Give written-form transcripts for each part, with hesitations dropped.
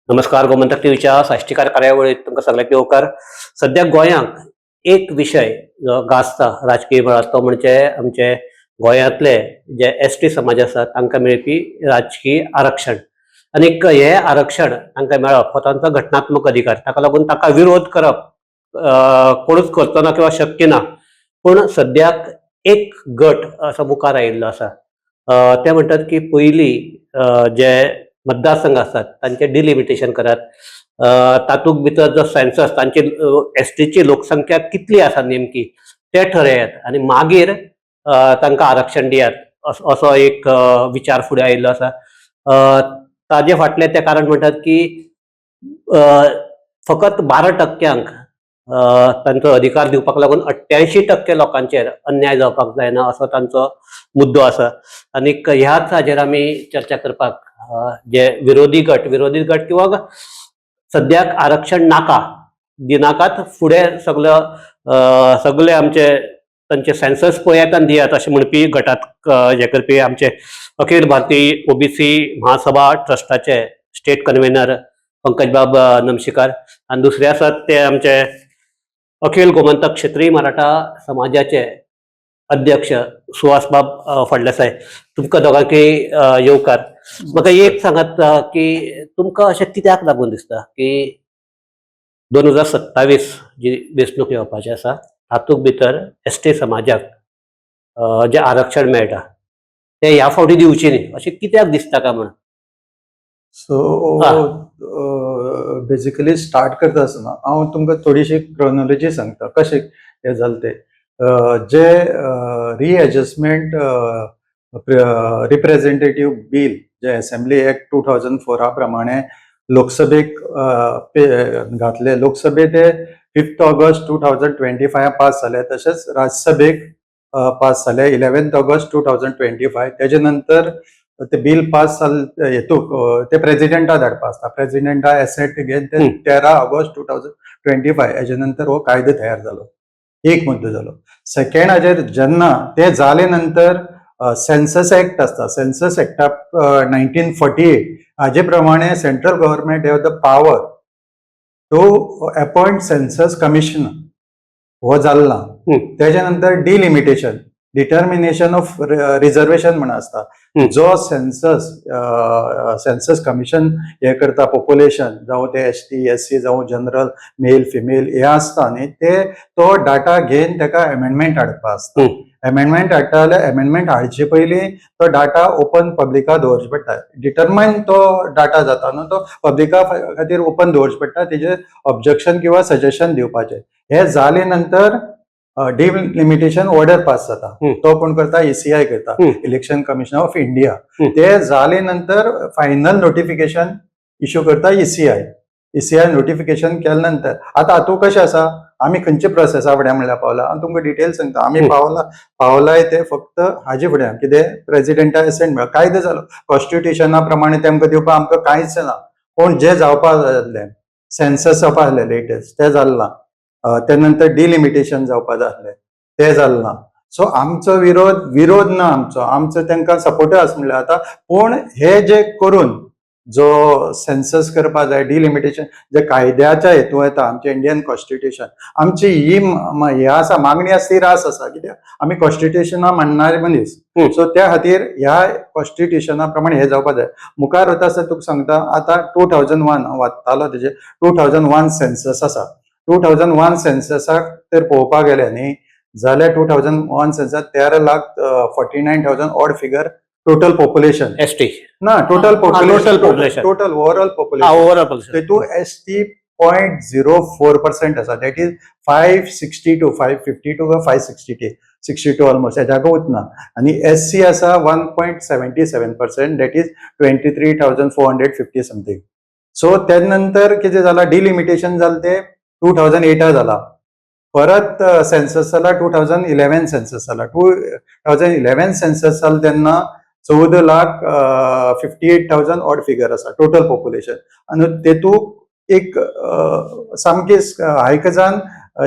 नमस्कार, गोमंतक टीव्हीच्या साश्टीकार कार्यावळीत तुमकां सगळ्यांक येवकार. सद्या गोंयांक एक विशय जो गाजता राजकीय मळार, तो म्हणजे आमचे गोंयांतले जे एसटी समाज आसा तांकां मेळपी राजकीय आरक्षण. आनीक हे आरक्षण तांकां मेळप हो तांचो घटनात्मक अधिकार. ताका लागून ताका विरोध करप कोणूच करचो ना किंवा शक्य ना. पूण सद्याक एक गट असो मुखार आयिल्लो आसा, ते म्हणटात की पयलीं जे मतदारसंघ आसात तांचे डिलिमिटेशन करात, तातूंत भितर जो सेन्सस, तांची एसटीची लोकसंख्या कितली आसा नेमकी ते ठरयात आनी मागीर तांकां आरक्षण दियात, असो असो एक विचार फुडें आयिल्लो आसा. ताजे फाटलें तें कारण म्हणटात की फकत 12 टक्क्यांक तांचो अधिकार दिवपाक लागून 88% लोकांचेर अन्याय जावपाक जायना, असो तांचो मुद्दो आसा. आनीक ह्याच हाजेर आमी चर्चा करपाक जे विरोधी गट किंवा सद्याक आरक्षण नाका, दिनाकात, फुडें सगलो सगळे आमचे तांचे सेन्सस पळयात आनी दियात अशें म्हणपी गटात हे करपी आमचे अखिल भारतीय ओबीसी महासभा ट्रस्टाचे स्टेट कन्व्हेनर पंकज बाब नमशीकार आनी दुसरे आसात ते आमचे अखिल गोमंतक क्षेत्रीय मराठा समाजाचे अध्यक्ष सुहासबाब फळदेसाय. तुमकां दोगांकय येवकार. म्हाका एक सांगात की तुमकां अशें कित्याक लागून दिसता की 2027 जी वेंचणूक येवपाची आसा तातूंत भितर एसटी समाजाक जें आरक्षण मेळटा तें ह्या फावटी दिवचें न्ही, अशें कित्याक दिसता काय म्हण? सो बेसिकली स्टार्ट करता आसतना हांव तुमकां थोडीशी क्रोनॉलॉजी सांगता कशें हें जालें तें. जे रिएडजस्टमेंट रिप्रेझेंटेटीव बील जे असेंब्ली एक्ट 2004 प्रमाणे लोकसभेक घातले, लोकसभे ते 5th August 2025 pass जाले. तशेंच राज्यसभेक पास जाले 11th August 2025. तेजे नंतर ते बिल पास जाले हेतूक ते प्रेजिडेंटा धाडपा आसता. प्रेजिडेंटा एसेंट घेवन ते 13 ऑगस्ट 2025 हेजे नंतर हो कायदो तयार जालो. एक मुद्दो जालो. सेकंड हाजेर जेन्ना ते जाले नंतर सेन्सस एक्ट आसता. सेन्सस एक्टा 1948 हाजे प्रमाणे Central Government have the power to appoint census commissioner हो जाल्ला. तेच्या नंतर डिलिमिटेशन, डिटर्मिनेशन ऑफ रिझर्वेशन म्हण आसता. जो सेन्सस सेन्सस कमिशन हे करता, पॉप्युलेशन जावं ते एसटी, एससी जावं जनरल, मेल, फिमेल हे आसता न्ही, ते तो डाटा घेवन ताका एमेंडमेंट हाडपा आसता. एमेंडमेंट हाडटा जाल्यार एमेंडमेंट हाडचे पयलीं तो डाटा ओपन पब्लिका दवरचो पडटा. डिटरमायन तो डाटा जाता न्हू, तो पब्लिका खातीर ओपन दवरचो पडटा, तेजेर ऑब्जेक्शन किंवा सजेशन दिवपाचें. हे जाले नंतर डिलिमिटेशन ऑर्डर पास जाता. तो कोण करता? ईसीआय करता, इलेक्शन कमिशन ऑफ इंडिया. ते जाले नंतर फायनल नोटिफिकेशन इश्यू करता ईसीआय. ईसीआय नोटिफिकेशन केल्या नंतर आतां हातूंत कशें आसा, आमी खंयच्या प्रोसेसा फुडें म्हणल्यार पावला, हांव तुमकां डिटेल सांगता. आमी पावला पावलाय ते फक्त हाजे फुडें कितें प्रेजिडेंटा एसेंट मेळ्ळो, कायदो जालो. कॉन्स्टिट्युशना प्रमाणे तेमकां दिवपाक आमकां कांयच ना. पूण जे जावपा जाय आसलें, सेन्सस जावपा आसलें लेटेस्ट, तें जालें ना. ते नंतर डिलिमिटेशन जावपा जाय आसलें, तें जालें ना. सो आमचो विरोध विरोध ना आमचो, आमचो तांकां सपोर्टूय आसा म्हणल्यार आतां. पूण हे जे करून जो सेन्सस करपा जाय, डिलिमिटेशन जे कायद्याच्या हेतू येता, आमचे इंडियन कॉन्स्टिट्युशन, आमची ही हे आसा, मागणी आसा ती रास आसा. कित्याक आमी कॉन्स्टिट्युशना मानणारे मनीस. सो त्या खातीर ह्या कॉन्स्टिट्युशना प्रमाणे हे जावपा जाय. मुखार वता आसतना तुका सांगता, आतां 2001 वाचतालो तेजे, 2001 सेन्सस आसा. 2001 सेन्ससाक तर पळोवपाक गेले न्ही जाल्यार 2001 census 13 lakh 49,000 odd figure total population. ST? ना, total population. Total population. Total overall population. Overall population. तेतूंत एसटी 0.04% आसा, that is 562, 552, 562, 62 almost, हेज्याक वतना. आनी एस सी आसा 1.77%, that is 23,450 something. So तेज नंतर कितें जाला, डिलिमिटेशन जालें तें 2008 जाला. परत सेन्सस जाला, 2011 सेन्सस जाला. 2011 सेन्सस जालें तेन्ना 14 lakh 58,000 odd figure आसा टोटल पॉप्युलेशन. आनी तेतूंत एक सामकी हायकजान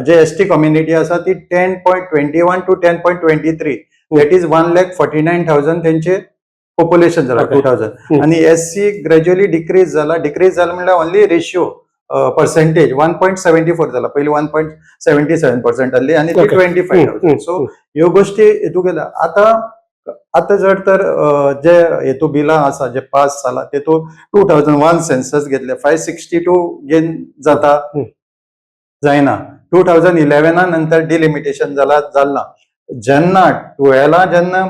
जे एसटी कम्युनिटी आसा ती 10.21 to 10.23, that is 1,49,000 तेंचे पॉप्युलेशन जाला 2000. आनी एस सी ग्रॅज्युअली डिक्रीज जाला. डिक्रीज जाला म्हणल्यार only ratio percentage 1.74 जाला. पयलीं 1.77% आहली आनी ती 25,000. सो ह्यो गोश्टी हितू केल्या. आतां आतां जर तर जे हेतू बिलां आसा जे पास जाला तेतू 2001 सेन्सस घेतले, 562 गेन जाता. जायना. 2011 नंतर डिलिमिटेशन जाला, जाला. जेन्ना 12 जेन्ना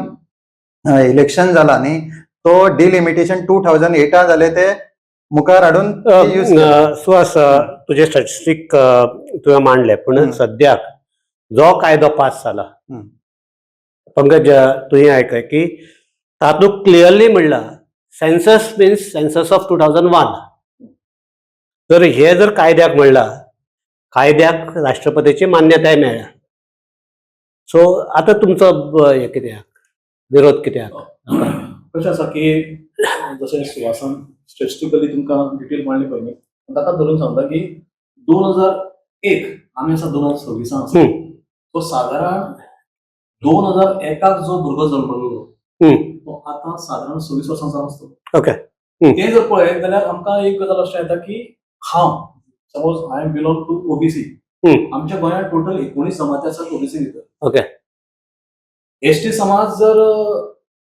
इलेक्शन जाला न्ही, तो डिलिमिटेशन 2008 जाले, ते मुखार हाडून यूज केले. सुहास, तुजे स्टॅटिस्टीक तुवें मांडले, पूण सद्याक जो कायदो पास जाला, पंकज, तुवें आयकय की तातूंत क्लियरली म्हणलां, census means census of 2001. जर हे जर कायद्याक म्हणलां, कायद्याक राष्ट्रपतीची मान्यताय मेळ्ळ्या. सो आतां तुमचो हें कित्याक विरोध कित्याक? कशें आसा की जशें सुहासान स्टेटिस्टिकली तुमकां डिटेल मांडली पळय न्ही, ताका धरून सांगता की 2001, आमी आसा 2026 आसा. सो सादारण 2001 जो भुरगो जल्मल्लो तो आतां सादारण 26 वर्सांचो आसतलो. तें जर पळयत जाल्यार आमकां एक गजाल अशें येता की हांव suppose I am belong to OBC. आमच्या गोंयांत टोटल 19 जमाती आसात ओबीसी भितर. एसटी समाज जर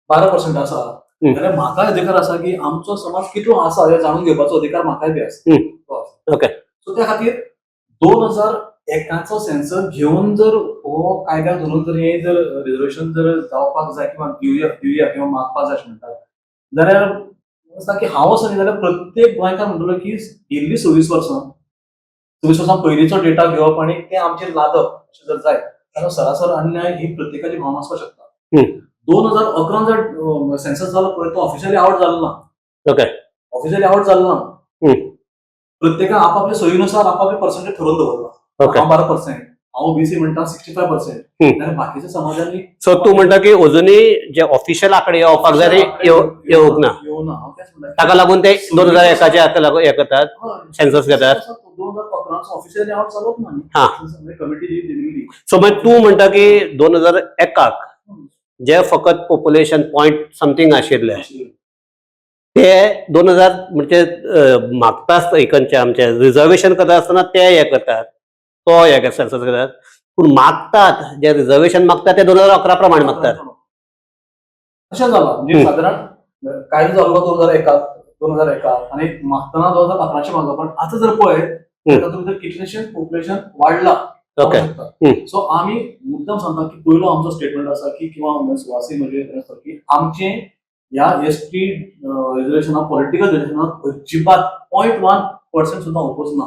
12% आसा जाल्यार म्हाकाय अधिकार आसा की आमचो समाज कितलो आसा हें जाणून घेवपाचो अधिकार म्हाकाय बी आसा. तो आसा. सो त्या खातीर 2001चो सेन्सस घेवन जर हो कायद्याक धरून जर हे जर रिजर्वेशन जर जावपाक जाय किंवा दिवया दिवया किंवा मागपाक जाय अशें म्हणटात जाल्यार दिसता की हांव असो न्ही जाल्यार प्रत्येक गोंयकार म्हणटलो की गेल्ली 26 वर्सां, 26 वर्सां पयलींचो डेटा घेवप आनी ते आमचेर लादप अशें जर जायत जाल्यार सरासर अन्याय ही प्रत्येकाची भावना आसपाक शकता. 2011 जर सेन्सस जालो पळय, तो ऑफिशियली आवट जालो ना. ऑफिशियली आवट जालो ना. प्रत्येकान आपापल्या सोयीनुसार आपापले पर्सेंटेज ठरोवन दवरला. हांव 12%, हांव ओबीसी म्हणटा 65%, जाल्यार बाकीच्या समाजांनी सो तूं म्हणटा की अजुनूय जे ऑफिशियल आंकडे येवपाक जाय ते येवंक ना. येवना, हांव तेच म्हणटा. ताका लागून ते 2001चे हाका लागून हे करतात, सेन्सस घेतात. 2011चो ऑफिशियली आवट जालोच ना न्ही, कमिटी जी दिल्ली. सो मागीर तूं म्हणटा की 2001 जे फकत पॉप्युलेशन पॉयंट समथींग आशिल्ले ते 2000 म्हणजे मागता आसतना खंयचे आमचे रिजर्वेशन करता आसतना ते हे करतात, तो हे सेन्सस करतात, पूण मागतात जे रिजर्वेशन मागतात ते 2011 प्रमाणे मागतात. अशें जालां म्हणजे सादारण कायदो जाल्लो 2001, 2001 आनी मागतना 2011 मागलो, पण आतां जर पळयत तातूंत भितर कितलेशेंच पॉप्युलेशन वाडला. सो आमी मुद्दम सांगता की पयलो आमचो स्टेटमेंट आसा की किंवा सुवासी म्हणजे आसा की आमचे ह्या एसटी रिजर्वेशनाक, पॉलिटिकल रिजर्वेशनाक अजिबात 0.1% सुद्दां ओपोज ना.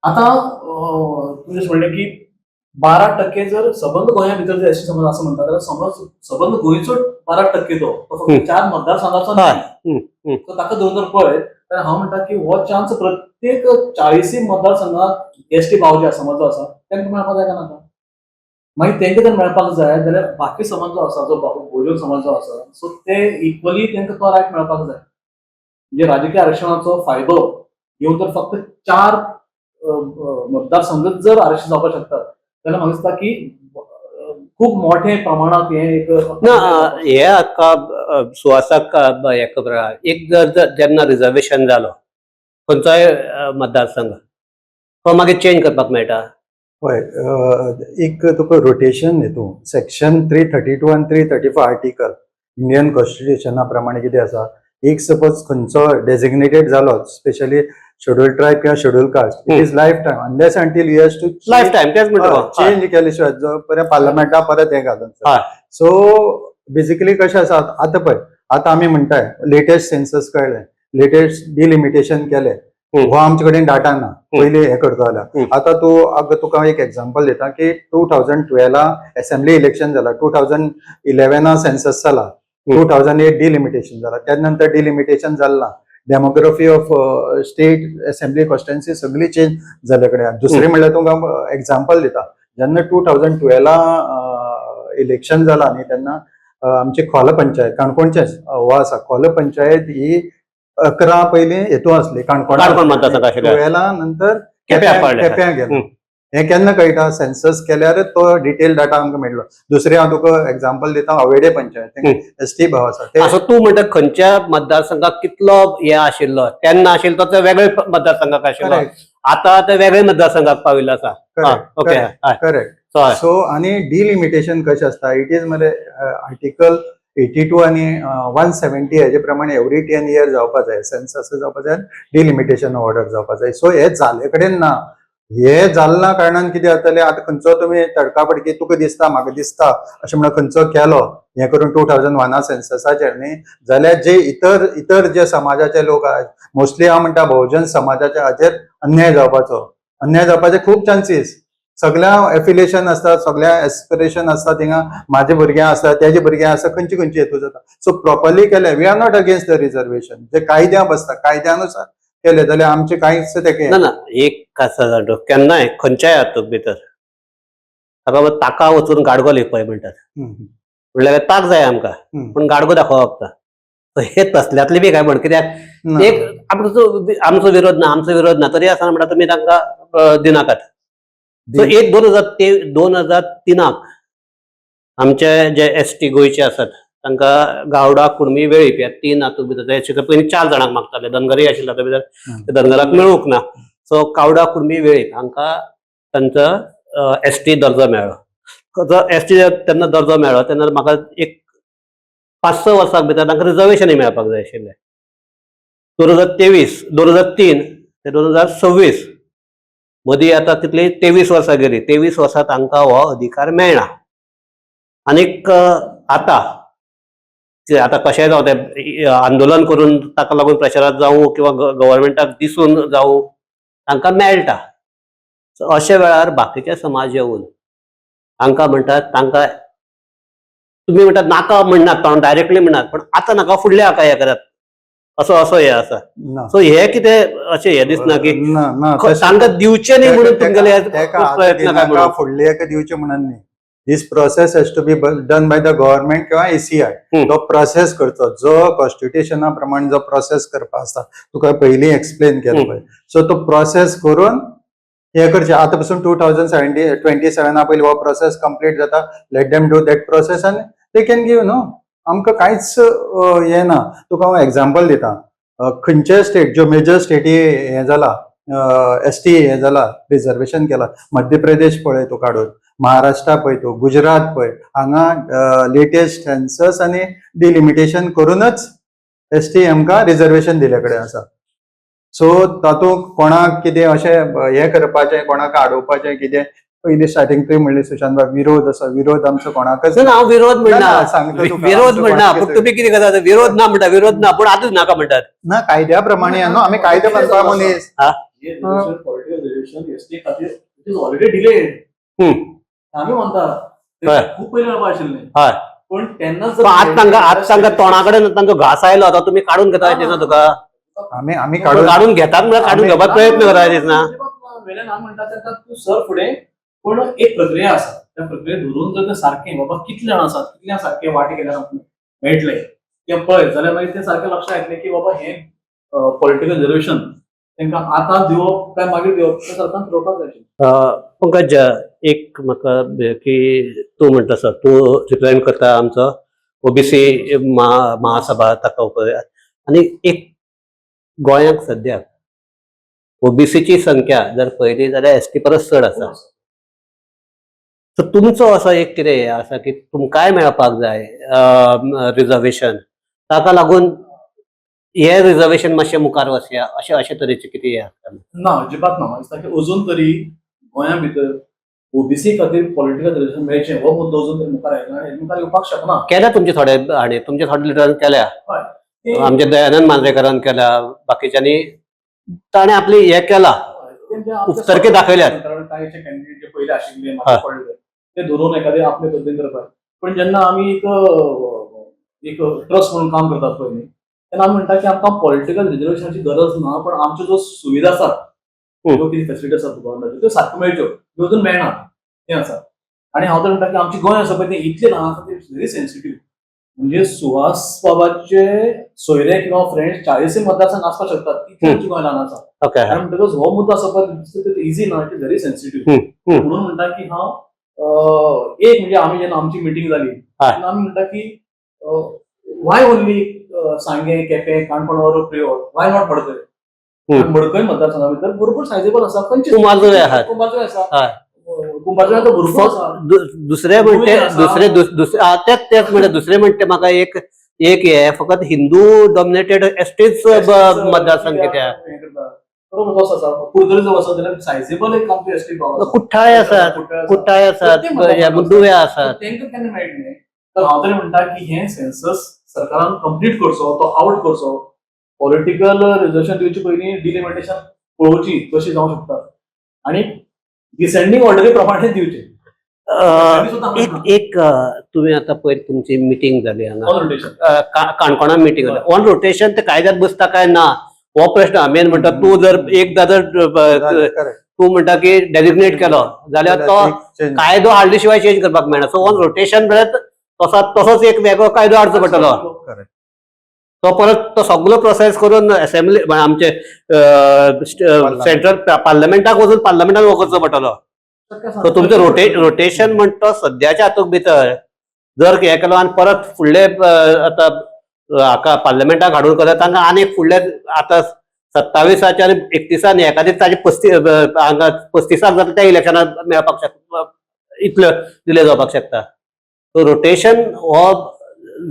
आतां तुवें जशें म्हणलें की 12% जर सबंद गोंया भितर जर एसटी समाज आसा म्हणटा जाल्यार समज सबंद गोंयचो 12% तो तो फक्त चार मतदारसंघाचो न्ही. सो ताका धरून जर पळयत जाल्यार हांव म्हणटा की हो चान्स प्रत्येक 40 मतदारसंघात एसटी भाव जे आसा, समाज जो आसा तांकां मेळपाक जाय काय नाका? मागीर तांकां जर मेळपाक जाय जाल्यार बाकी समाज जो आसा, जो भोजन समाज जो आसा, सो ते इक्वली तांकां तो रायट मेळपाक जाय. म्हणजे राजकीय आरक्षणाचो फायदो घेवन जर फक्त चार मतदारसंघ जर आरक्षण जावपाक शकतात जाल्यार म्हाका दिसता की खूब मोठे प्रमाणात हे एक ना, हे हाका सुहासाक हें खबर आहा. एक जर जर जेन्ना रिजर्वेशन जालो खंयचोय मतदारसंघ, तो मागीर चेंज करपाक मेळटा? हय, एक तुका रोटेशन हितून सेक्शन 332 आनी 334 आर्टिकल इंडियन कॉन्स्टिट्युशना प्रमाणे कितें आसा, एक सपोज खंयचो डेजिग्नेटेड जालो, स्पेशली शेड्यूल ट्रायब किंवा schedule caste, it is life time unless until you has to life time, तेच म्हणटा. चेंज केले शिवाय जो पर्यंत पार्लमेंटा परत हें घालून. सो बेसिकली कशें आसा, आतां पळय, आतां आमी म्हणटाय लेटेस्ट सेन्सस कळ्ळें, लेटेस्ट डिलिमिटेशन केलें, हो आमचे कडेन डाटा ना पयलीं हें करता जाल्यार. आतां तूं आतां तुका एक एग्जाम्पल दिता की 2012 एसेंब्ली इलेक्शन जाला, 2011 सेन्सस जाला, 2008 डिलिमिटेशन जाला, त्या नंतर डिलिमिटेशन जालें ना. Demography of state assembly constituency सगळी चेंज जाल्ले कडेन. दुसरें म्हणल्यार तुमकां एग्जाम्पल दिता, जेन्ना 2012 इलेक्शन जाला न्ही, तेन्ना आमची खोला पंचायत, काणकोणचेच हो आसा, खोला पंचायत ही 11 पयलीं हेतू आसली काणकोणा. काणकोण मतदारसंघ आशिल्ले. 12 नंतर केप्यां पडले. केप्यां गेले. हें केन्ना कळटा? सेन्सस केल्यारच तो डिटेल डाटा आमकां मेळटलो. दुसरें हांव तुका एग्जाम्पल दिता, अवेडे पंचायत एसटी भाव आसा ते. असो तूं म्हणटा खंयच्या मतदारसंघाक कितलो हे आशिल्लो, तेन्ना आशिल्लो तो वेगळे मतदारसंघाक आशिल्लो, आता ते वेगळे मतदारसंघाक पाविल्लो आसा. ओके. करेक्ट. हय. सो आनी डिलिमिटेशन कशें आसता, it is मरे आर्टिकल 82 आनी 170 हेजे प्रमाणे एवरी 10 इयर जावपा जाय, सेन्सस जावपा जाय, डिलिमिटेशन ऑर्डर जावपा जाय. सो हे जाले कडेन ना, हे जालें ना कारणान कितें जातलें, आतां खंयचो तुमी तडकाफडकी तुका दिसता म्हाका दिसता अशें म्हणून खंयचो केलो हें करून 2001 सेन्ससाचेर न्ही जाल्यार जे इतर इतर जे समाजाचे लोक आहात, मोस्टली हांव म्हणटा बहुजन समाजाच्या हाजेर अन्याय जावपाचो, अन्याय जावपाचे खूब चान्सीस. सगळ्या एफिलिएशन आसता, सगळ्या एस्पिरेशन आसता, थिंगा माझे भुरगे आसता, तेजे भुरगे आसता, खंयचे खंयचे हेतू जाता. सो प्रॉपरली केले, we are not against the reservation. जे कायद्या बसता, कायद्यानुसार केले जाल्यार आमचे कांयच तेके ना ना, एक आसा जाणा, केन्नाय खंयच्याय हातूंत भितर ताका ताका वचून गाडगो लिपय म्हणटात. म्हणल्यार ताक जाय आमकां पूण गाडगो दाखोवप ना. हे तसल्यांतले बी काय म्हण कित्याक एक आमचो आमचो विरोध ना, आमचो विरोध ना, तरी आसतना म्हणटा तुमी तांकां दिनाकात. सो एक 2003 2003 आमचे जे एसटी गोंयचे आसात तांकां गावडा, कुणबी, वेळीप ह्या तीन हातूंत भितर जाय. पयलीं चार जाणांक मागताले, धनगरय आशिल्ले तातूंत भितर, धनगराक मेळूंक ना. सो गावडा, कुणबी, वेळीप हांकां तांचो एसटी दर्जो मेळ्ळो. जो एसटी तेन्ना दर्जो मेळ्ळो तेन्ना म्हाका एक 5-6 वर्सां भितर तांकां रिजर्वेशनय मेळपाक जाय आशिल्लें. 2023, 2003 ते 2026 मदीं आतां कितली 23 वर्सां गेली. 23 वर्सां तांकां हो अधिकार मेळना. आनीक आतां आतां कशेंय जावं तें आंदोलन करून ताका लागून प्रेशराक जावं किंवा गव्हर्मेंटाक दिसून जावं तांकां मेळटा. सो अशे वेळार बाकीचे समाज येवन तांकां म्हणटात, तांकां तुमी म्हणटात नाका म्हणनात, तोंड डायरेक्टली म्हणनात, पण आतां नाका फुडल्या हाका हें करात, असो असो हें आसा. ना. सो हे कितें अशें हें दिसना की ना ना तांकां दिवचें न्ही म्हणून तुमगेले तेका आतां प्रयत्न काय दिनाका, म्हणून फुडले एका दिवचे म्हणून न्ही. This process has to be done by the government किंवा एसीआय. तो प्रोसेस करचो, जो कॉन्स्टिट्युशना प्रमाणे जो प्रोसेस करपा आसता, तुका पयलीं एक्सप्लेन केलो पळय. सो तो प्रोसेस करून हे करचें. आतां पसून 2027 पयलीं हो प्रोसेस कंप्लीट जाता, let them do that process आनी they can give न्हू. आमकां कांयच हें ना. तुका हांव एग्जाम्पल दिता, खंयचे स्टेट ज्यो मेजर स्टेटी हें जाला, एसटी हें जाला, रिजर्वेशन केला, मध्य प्रदेश पळय तूं काडून, महाराष्ट्रा पळय तूं, गुजरात पळय, हांगा लेटेस्ट सेन्सस आनी डिलिमिटेशन करूनच एसटी आमकां रिजर्वेशन दिल्ले कडेन आसा. सो तातूंत कोणाक कितें अशें हें करपाचें, कोणाक आडोवपाचें कितें, पयलीं स्टार्टींग तुवें म्हणलें सुशांत बाब, विरोध आसा, विरोध आमचो कोणाकच ना, हांव विरोध ना, म्हणना. सांगता तुका, विरोध आमचो म्हणना, कोणाकच पूण तुमी कितें करता, विरोध ना म्हणटा, विरोध ना पूण आतांच नाका म्हणटात. ना, कायद्या प्रमाणे न्हू, आमी कायदे बांदपा मनीस. हे पॉलिटिकल रिजर्वेशन एसटी खातीर it is already delayed. आमी म्हणटा ते खूब पयलीं मेळपा आशिल्लें. पण तेन्नाच पण आतां तांकां, आतां तांकां तोंडा कडेन तांचो घास आयलो, आतां तुमी काडून घेता दिसना तुका. आमी आमी काडून काडून घेतात म्हळ्यार काडून घेवपाक प्रयत्न करता दिसना. वेल्यान हांव म्हणटा तांकां तूं सर फुडें, पण एक प्रक्रिया आसा, त्या प्रक्रियेत धरून जर ते सारकें बाबा कितले जाण आसात, कितल्या सारकें वांटे केल्यार आमकां मेळटलें तें पळयत जाल्यार मागीर तें सारकें लक्षात येतलें की बाबा हें पॉलिटिकल रिजर्वेशन तांकां आतां दिवप काय मागीर दिवप तें सरकारान थारोवपाक जाय आशिल्लें. पंकज, एक म्हाका की तूं म्हणटा सर तूं रिप्रेझेंट करता आमचो ओबीसी महासभा ताका आनी एक गोंयांत सद्याक ओबीसीची संख्या जर पळयली जाल्यार एसटी परस चड आसा. सो तुमचो असो एक कितें हें आसा की तुमकांय मेळपाक जाय रिजर्वेशन, ताका लागून हे रिजर्वेशन मातशें मुखार वचया अशें अशे तरेचें कितें हें आसता? ना, अजिबात ना. म्हाका दिसता की अजून तरी गोंया भितर ओबीसी खातीर पॉलिटिकल रिजर्वेशन मेळचें हो मुद्दो अजून तरी मुखार आयला आनी मुखार येवपाक शकना. केल्या तुमचे थोडे हाणें, तुमचे थोडे लिडरान केल्या, आमच्या दयानंद मांद्रेकरान केल्या, बाकीच्यांनी ताणें आपली हें केला, उपसरके दाखयल्यात. कारण कांयचे कॅन्डिडेट जे पयले आशिल्ले मागीर पडले ते धरून एखादे आपले पद्दतीन करपाक. पण जेन्ना आमी एक एक ट्रस्ट म्हणून काम करतात पळय न्ही, तेन्ना आमी म्हणटा की आमकां पॉलिटिकल रिजर्वेशनाची गरज ना, पण आमच्यो ज्यो सुविधा आसात, ज्यो कितें फेसिलिटी आसात गव्हर्मेंटाच्यो त्यो सारक्यो मेळच्यो, त्यो अजून मेळना तें आसा. आनी हांव तर म्हणटा की आमची गोंय आसा पळय तें इतलें ल्हान आसा, तें व्हेरी सेन्सिटीव. म्हणजे सुहास बाबाचे सोयरे किंवा फ्रेंड्स 40 मतदारसंघ आसपाक शकतात, तितली आमची गोंय ल्हान आसा. आणि म्हणटकच हो मुद्दो आसा पळय, इझी ना, it is very sensitive. म्हणून म्हणटा की हांव एक म्हणजे आमी जेन्ना आमची मिटींग जाली तेन्ना आमी म्हणटा की why only Sanguem, Quepem, Canacona or Priol, why not Madkai? Madkai मतदारसंघा भितर भरपूर सायजेबल आसा. खंयचे? कुंभारजुवें आहात. कुंभारजुवें आसा. कुंभारजुवें तर भरपूर आसा. दुसरे म्हणटे आसा. दुसरे दुसरे तेच तेच म्हणटे, दुसरे म्हणटे म्हाका एक एक हे फकत हिंदू डॉमिनेटेड एसटीच मतदारसंघ कित्याक? हे करता. बरोबर, तसो आसा. कुडतरी जर वचत जाल्यार सायजेबल एक आमचे एसटी गांव आसा. कुठ्ठाळे आसात. कुठ्ठाळे आसा. कुठ्ठाळे आसात, प्रत्येक मतदारसंघ दुवे आसात. तांकां केन्ना मेळटलें? तर हांव तरी म्हणटा की हें सेन्सस सरकारान कंप्लीट करचो, तो आवट करचो. पॉलिटिकल रिजर्वेशन दिवचे पयलीं डिलिमिटेशन पळोवची कशी जावंक शकता आनी डिसेंडींग ऑर्डरी प्रमाणे दिवचे. एक एक तुवें आतां पयर तुमची मिटींग जाली हांगा ऑन रोटेशन. काणकोणा मिटींग जाली ऑन रोटेशन, ते कायद्यात बसता काय ना हो प्रश्न मेन. म्हणटा तूं जर एकदां जर तूं म्हणटा की डेजिग्नेट केलो जाल्यार तो कायदो हाडले शिवाय चेंज करपाक मेळना. सो ऑन रोटेशन म्हळ्यार तसो तसोच एक वेगळो कायदो हाडचो पडटलो. तो परत तो सगलो प्रोसेस करून असेंब्ली, आमचे सेंट्रल पार्लमेंटाक वचून पार्लमेंटान हो करचो पडटलो. सो तुमचो रोटेशन म्हणटा तो सद्याच्या हातूंत भितर जर हे केलो आनी परत फुडले आतां हाका पार्लमेंटाक हाडून करता, तांकां आनीक फुडले आतां 27आच्या आनी 31आन एका दीस ताजे 35, हांगा 35आक जाता त्या इलेक्शनाक मेळपाक शकता, इतलो डिले जावपाक शकता. सो रोटेशन हो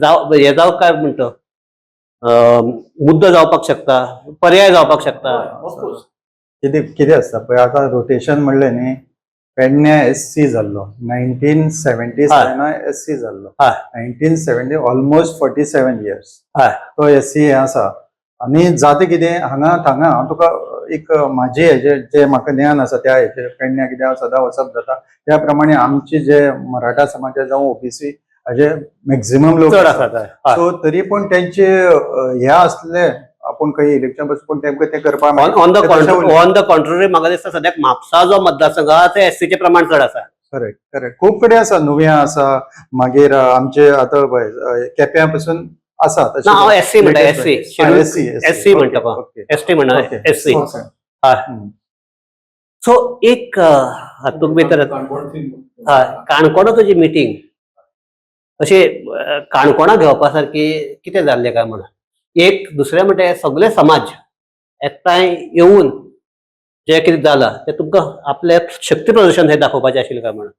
जाव हे जावं काय म्हणटा मुद्दो जावपाक शकता, पर्याय जावपाक शकता. ऑफकोर्स. कितें कितें आसता पळय, आतां रोटेशन म्हणलें न्ही, पेडण्या एस सी जाल्लो 1977, एस सी जाल्लो 1970, ऑलमोस्ट 47 इयर्स तो एस सी हें आसा. आनी जाता कितें हांगा थांगा, हांव तुका एक म्हाजे हेजे जे म्हाका ज्ञान आसा त्या हेजे, पेडण्या कितें हांव सदां वचप जाता, त्या प्रमाणे आमचे जे मराठा समाजा जावं ओबीसी हाजे मॅक्झिमम लोक चड आसा. आसात. सो तरी पण त्यांचे हे असले आपूण खंय इलेक्शन बसून पूण तेमकां तें करपाक ऑन the ते तशें उरलें. ऑन the contrary, म्हाका दिसता सद्याक म्हापसा जो मतदारसंघ आहा ते एससीचें प्रमाण चड आसा. करेक्ट करेक्ट खूब कडेन आसा, नुव्यां आसा, मागीर आमचे आतां पळय केप्यां पसून आसा. ना, हांव एससी म्हणटा, एससी. एससी. एससी म्हणटा पळय. एसटी म्हणा, एससी. सो एक हातूंत भितर काणकोण. हय, काणकोणा तुजी मिटींग अशी काणकोणा घेवपा सारकी कितें जाल्लें काय म्हणून एक. दुसरें म्हणटा सगळे समाज एकठांय येवन जें कितें जालां तें तुमकां आपलें शक्ती प्रदर्शन हें दाखोवपाचें आशिल्लें काय म्हणून?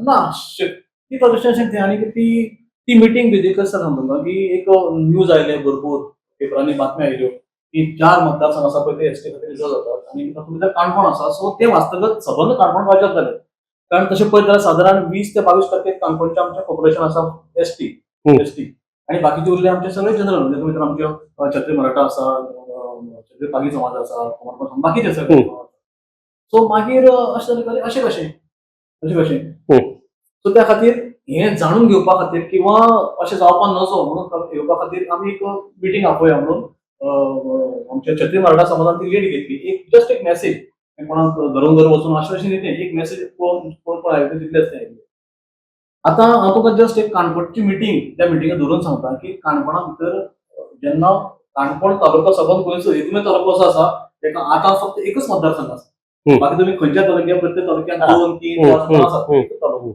ना, शक्ती प्रदर्शन आनी ती ती मिटींग बेजिकली आसा सांगता की एक न्यूज आयले, भरपूर पेपरांनी बातम्यो आयल्यो की चार मतदारसंघ आसा पळय ते एसटी खातीर रिजर्व जातात आनी तातूंत भितर काणकोण आसा. सो ते वाचतकच सबंद काणकोण वाजप जालें, कारण तशें पळयत जाल्यार सादारण 20 ते 22% काणकोणचें आमचें पॉप्युलेशन आसा एसटी. एसटी आनी बाकीचे उरले आमचे सगळे जनरल, म्हणजे तुमी तर आमच्यो क्षत्रिय मराठा आसा, क्षत्रिय पागी समाज आसा, कुंभार समाज, बाकीचे सगळे. सो मागीर अशें जालें, अशें कशें, अशें कशें? सो त्या खातीर हें जाणून घेवपा खातीर किंवा अशें जावपा नजो म्हणून येवपा खातीर आमी एक मिटींग आपोवया म्हणून आमच्या क्षत्रिय मराठा समाजान ती लीड घेतली. एक जस्ट एक मॅसेज कोणाक घरून घर वचून अशें अशें न्ही तें, एक मॅसेज कोण कोण कोण आयकता तितलेंच तें आयकलें. आतां हांव तुका जस्ट एक काणकोणची मिटींग, त्या मिटिंगेक धरून सांगता की काणकोणा भितर जेन्ना काणकोण तालुका सबंद गोंयचो एकमेव तालुको असो आसा तेका आतां फक्त एकच मतदारसंघ आसा. बाकी तुमी खंयच्या तालुक्यात, प्रत्येक तालुक्यात दोन, तीन, चार आसात. एकच तालुको.